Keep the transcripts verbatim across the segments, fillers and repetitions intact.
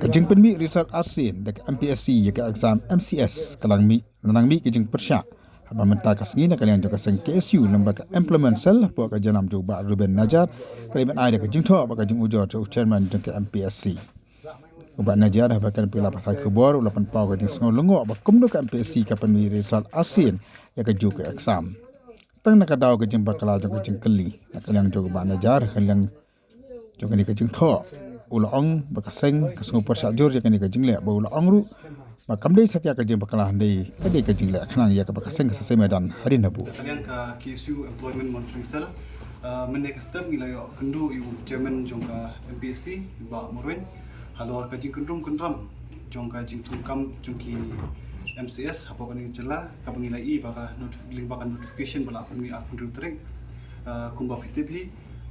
Jingpynmih result arsien da ka M P S C ïa ka exam M C S ka la mih, nang mih ka jingpyrshah haba mynta ka sngi na ka liang jong ka seng K S U lyngba ka Employment Cell hapoh ka janam jong u Bah Ruben Najar, ka la ai da ka jingthoh bad ka jingujor jong u chairman jong ka M P S C. U Bah Najar, haba kren bad ki lad pathai khubor, u la pynpaw ka jingsngew lyngngoh ba kumno ka M P S C ka pynmih result arsien ïa kajuh ka exam. Tang na ka daw ka jingbakla jong ka jingkylli, na ka liang jong u Bah Najar, ka liang jong kane ka jingthoh, u la ong ba ka seng ka sngew pyrshah jur ïa kane ka jingleh, bad u la ong ruh ba kam dei satia ka jingbakla, hynrei ka dei ka jingleh khnang ïa kaba ka seng ka sa sei madan hadien haduh. Ka liang ka K S U Employment Monitoring Cell, uh, mynne ka step ngi la ïoh kynduh ïa u chairman jong ka M P S C, Bah Marwein, halor ka jingkyndrum kyndram jong ka jingthungkam jong ki M C S hapoh kane ka jylla, kaba ngi la ïohi ba ka notif-, lyngba ka notification ba la pynmih arphew hynriew tarik, uh, kumba phi tip hi,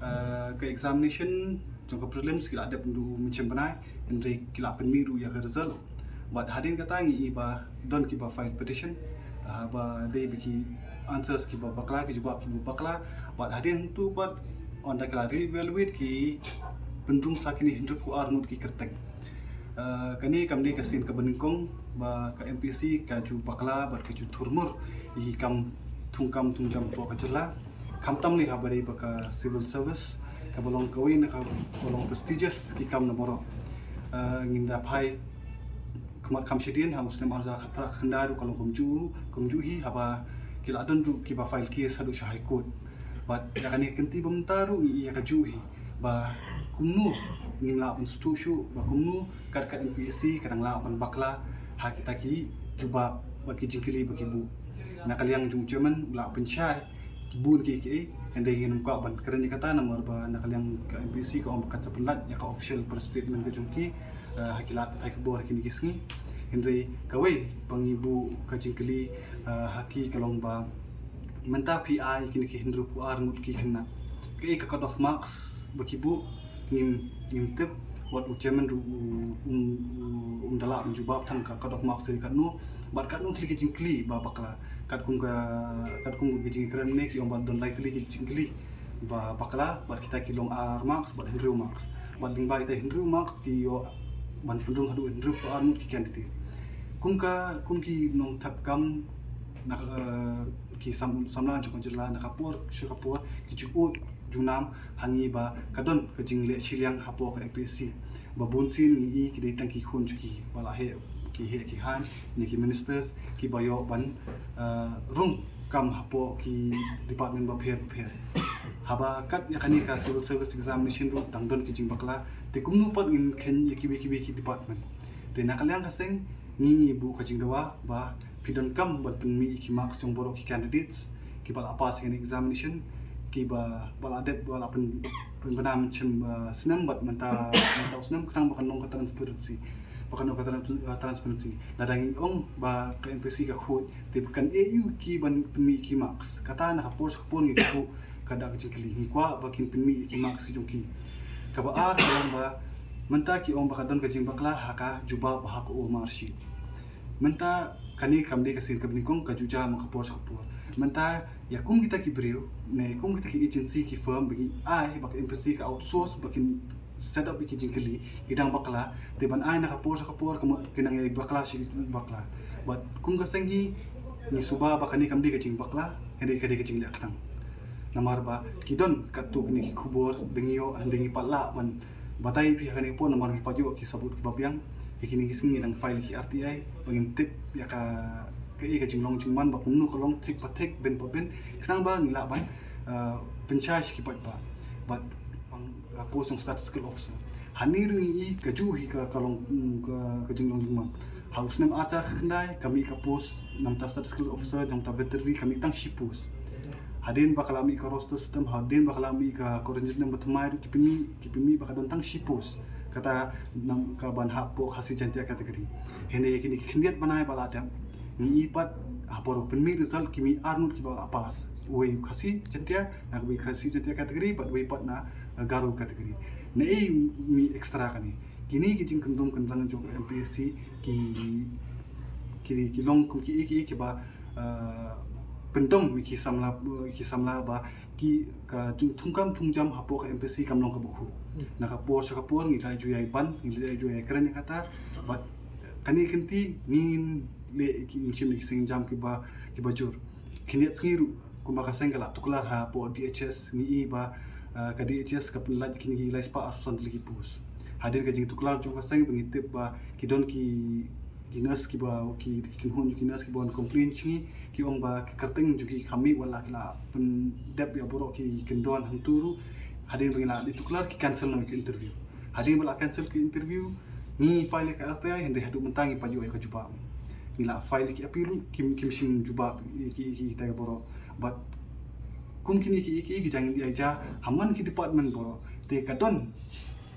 uh, ka examination jong ka prelims ki la dep naduh mynshem bnai, hynrei ki la pynmih ruh ïa ka result. Bad hadien kata ngi ïohi ba don kiba file petition, ah, ba dei ba ki answers kiba bakla, ki jubab kiba bakla. Bad hadien tu pat, ynda ki la re-evaluate, ki pynrung sa kine hynriewphew ar ngut ki kyrteng. Ah, kane kam dei ka sien kaba nyngkong ba ka M P S C ka ju bakla bad ka ju thurmur ïa ki kam thungkam thungjam hapoh ka jylla. Khamtam lei haba dei ba ka civil service, kaba long kawei na kaba long prestigious ki kam na baroh. Ah, ngin da phai khmat kham shadien ha u snem arhajar khatphra khyndai ruh ka long kumjuh, kumjuh hi, haba ki la don ruh kiba file case haduh sha High Court. Bad ïa kane ka kynti ba mynta ruh ngi ïohi ïa kajuh hi, ba kumno ngin lah ban sngewthuh shuh ba kumno kat ka M P S C ka dang lah ban bakla ha kita ki jubab bad ki jingkylli ba ki buh. Na ka liang jong u chairman u la pynshai ki bun kiei kiei, hynrei ngim kwah ban kren ïa kata namar ba na ka liang ka M P S C ka ong ba kan sa pynlait ïa ka official press statement ka jong ki, eh, ha ki lad pathai khubor ha kine ki sngi. Hynrei kawei ba ngi buh ka jingkylli, eh, ha ki ka long ba mynta phi ai kine ki hynriewphew ar ngut ki khynnah, kaei ka cut off marks ba ki buh? Ngim, ngim tip. Wat u chairman ruh u, um, u, um da lah ban jubab tang ka cut off marks ka katno, bad katno tylli ki jingkylli ba bakla. Katkum ka, katkum ka jingkren ne ki ong ba don lai tylli ki jingkylli ba bakla, bad kita ki long ar marks bad hynriew marks. Bad lyngba kita hynriew marks ki ïoh ban pynrung haduh hynriewphew ar ngut ki candidate. Kum ka, kum ki nongthep kam na, eh, ki sam-, samla jong ka jylla, na ka por sha ka por ki ju ud junom ha ngi ba ka don ka jingleh shiliang hapoh ka M P S C. Ba bun sien ngi ïohi ki dei tang ki khun jong ki ba la heh, ki heh ki haiñ, ne ki ministers kiba ïoh ban, eh, rung kam hapoh ki department bapher bapher. Haba kat ïa kane ka civil service examination ruh dang don ki jingbakla, te kumno pat ngin kheiñ ïa kiwei kiwei ki department? Te na ka liang ka seng ngi buh ka jingdawa ba phi donkam ban pynmih ïa ki marks jong baroh ki candidates kiba la pass ïa kane examination, kiba, ba la dep, ba la pyn, pynbna mynshem, uh, snem bad mynta, mynta u snem, khnang ba kan long ka transparency. Ba kan long ka tran-, uh, transparency. Lada ngi ong ba ka M P S C ka khuid, te kan ïeh ïa ki ban pynmih ïa ki marks. Kata na ka por sha ka por ngi buh ka dak jingkylli, ngi kwah ba kin pynmih ïa ki marks ki jong ki. Kaba ar ka long ba mynta ki ong ba ka don ka jingbakla ha ka jubab ha ka O M R sheet. Mynta kane kam dei ka sien kaba nyngkong, ka ju jia ma ka por sha ka por. Mynta ïa kum kita ki briew ne kum kita ki agency ki firm ba ki ai ba ka M P S C ka outsource ba kin set up ïa ki jingkylli, ki dang bakla, te ban ai na ka por sha ka por, ka mut ki nang ïai bakla shi bakla. Bad kum ka seng hi ngi suba ba kane kam dei ka jingbakla, hynrei ka dei ka jingleh khnang. Namar ba ki don katto katne ki khubor ba ngi ïoh, hynrei ngi pat lah ban batai ïa phi ha kane ka por namar ngi pat ïoh ki sabut kiba biang. Ïa kine ki sngi ngi dang file ïa ki R T I ba ngin tip ïa ka, kaei ka jinglong jingman, ba kumno ka long thik pa thik, beiñ pa beiñ, khnang ba ngi lah ban, uh, pynshai sha ki paidbah. Bad, uh, post jong statistical officer, hangne ruh ngi ïohi kajuh hi ka, ka long, mm, ka, ka jinglong jingman. Ha u snem arhajar khatkhyndai ka mih ka post namar statistical officer jong ka veterinary ka mih tang shi post. Hadien ba ka la mih ka roster system, hadien ba ka la mih ka quarantine system ba thymmai ruh ki pynmih, ki pynmih ba ka don tang shi post. Kata namar ka ban hap hapoh Khasi Jaintia category. Hynrei kine ki khyndiat bnai ba la dep, ngi ïohi pat ha por pynmih result ki mih ar ngut kiba la pass. Uwei Khasi Jaintia, na kawei Khasi Jaintia category, bad uwei pat na, uh, Garo category. Naei mih extra kane? Kine ki jingkyndrum kynrang jong ka M P S C ki, ki, ki long kum kiei kiei kiba, uh, pyndom ïa ki samla, ïa ki samla ba ki, ka jingthungkam thungjam hapoh ka M P S C kam long kaba khuid. Na ka por sha ka por ngi la ju ïai ban, ngi la ju ïai kren ïa kata. Bad kane ka kynti ngin leh ki, ngin shim ki sienjam kiba, kiba jur. Khyndiat sngi ruh kumba ka seng ka la tuklar hapoh D H S, ngi i ba, ah, ka D H S ka pynlait kine ki lai spah arphew san tylli ki post. Hadien ka jingtuklar jong ka seng ba ngi tip ba ki don ki, ki nurse kiba, ki, ki kynhun jong ki nurse kiba wan complain sha ngi, ki ong ba ki kyrteng jong ki kam mih, wat la ki la pyndep ïa baroh ki kyndon hangtu ruh. Hadien ba ngi la dei tuklar, ki cancel noh ki interview. Hadien ba la cancel ki interview, ngi file ïa ka R T I, hynrei haduh mynta ngim pat ïoh ïa ka jubab. Ngi la file ïa ki appeal ruh, kim, kim shym jubab ïa ki, ïa kita baroh. Bad kum kine ki, ki, ki jingïaid ha man ki department baroh. Te ka don,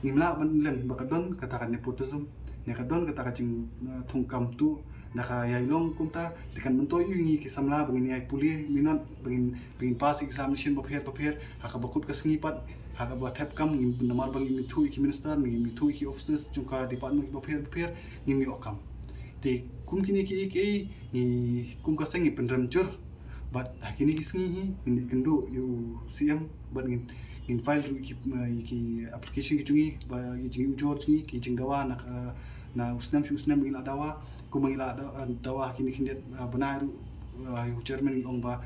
ngim lah ban len ba ka don kata ka nepotism, ne ka don kata ka jing, eh, thungkam tuh. Da ka ïai long kumta, te kan myntoi ïa ngi ki samla ba ngin ïai pule minot, ba ngin, ba ngin pass examination bapher bapher, ha kaba kut ka sngi pat, ha kaba thep kam, ngim, namar ba ngim ithuh ïa ki minister, ngim ithuh ïa ki officers jong ka department bapher bapher, ngim ïoh kam. Te kum kine ki, ki, ngi kum ka seng ngi pynrem jur. Bad ha kine ki sngi hi ngin ïakynduh ïa u C M, bad ngin, ngin file ruh ki, eh, ki application ki jong ngi, ba ki jingujor jong ngi, ki jingdawa na ka, na u snem sha u snem ngin la dawa. Kumba ngi la da-, dawa ha kine khyndiat, ah, bnai ruh, ah, u chairman ngi ong ba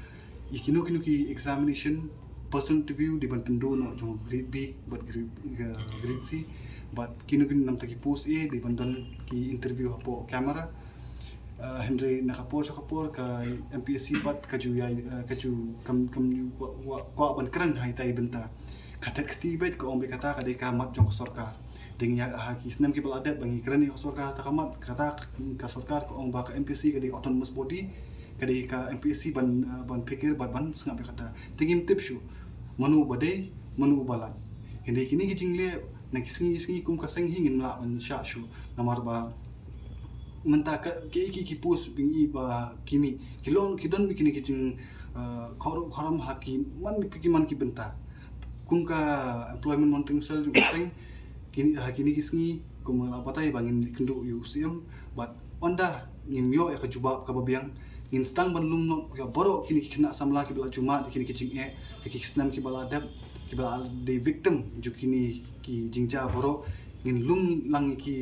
ïa kino kino ki examination, personal interview dei ban pynduh noh jong grade B bad grade, ah, grade C. Bad kino kino namar ki post A dei ban don ki interview hapoh camera. Ah, hynrei na ka por sha ka por ka M P S C pat ka ju ïai, ah, ka ju kam, kam ju kwah, kwah, kwah ban kren ha ita i bynta. Ka tet kti beit ka ong beit kata ka dei ka mat jong ka sorkar. Dei ngi ha ki snem kiba la dep ba ngi kren ïa ka sorkar kata ka mat, kata ka sorkar ka ong ba ka M P S C ka dei autonomous body, ka dei ka M P S C ban, ah, ban pyrkhat bad ban sngap ïa kata. Te ngim tip shuh mano ba dei, mano ba lait. Hynrei kine ki jingleh na ki sngi sngi kum ka seng hi ngim lah ban shah shuh. Namar ba mynta ka, ki, ki, ki post ba ngi i ba ki mih, ki long, ki don kine ki jing, ah, khor-, khoram ha ki man, ki man ki bynta. Kum ka Employment Monitoring Cell jong ka seng, kine, ha kine ki sngi, kum la batai ba ngin kynduh ïa u C M, bad ynda ngim ïoh ïa ka jubab kaba biang, ngin sdang ban lum noh ïa baroh kine ki khynnah samla kiba la ju mad ïa kine ki jingeh ha ki snem kiba la dep, kiba la dei victim jong kine ki jingjia baroh. Ngin lum lang ïa ki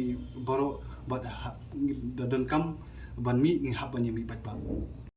baroh, bad ha, da donkam ban mih, ngin hap ban ïa mih bad bad.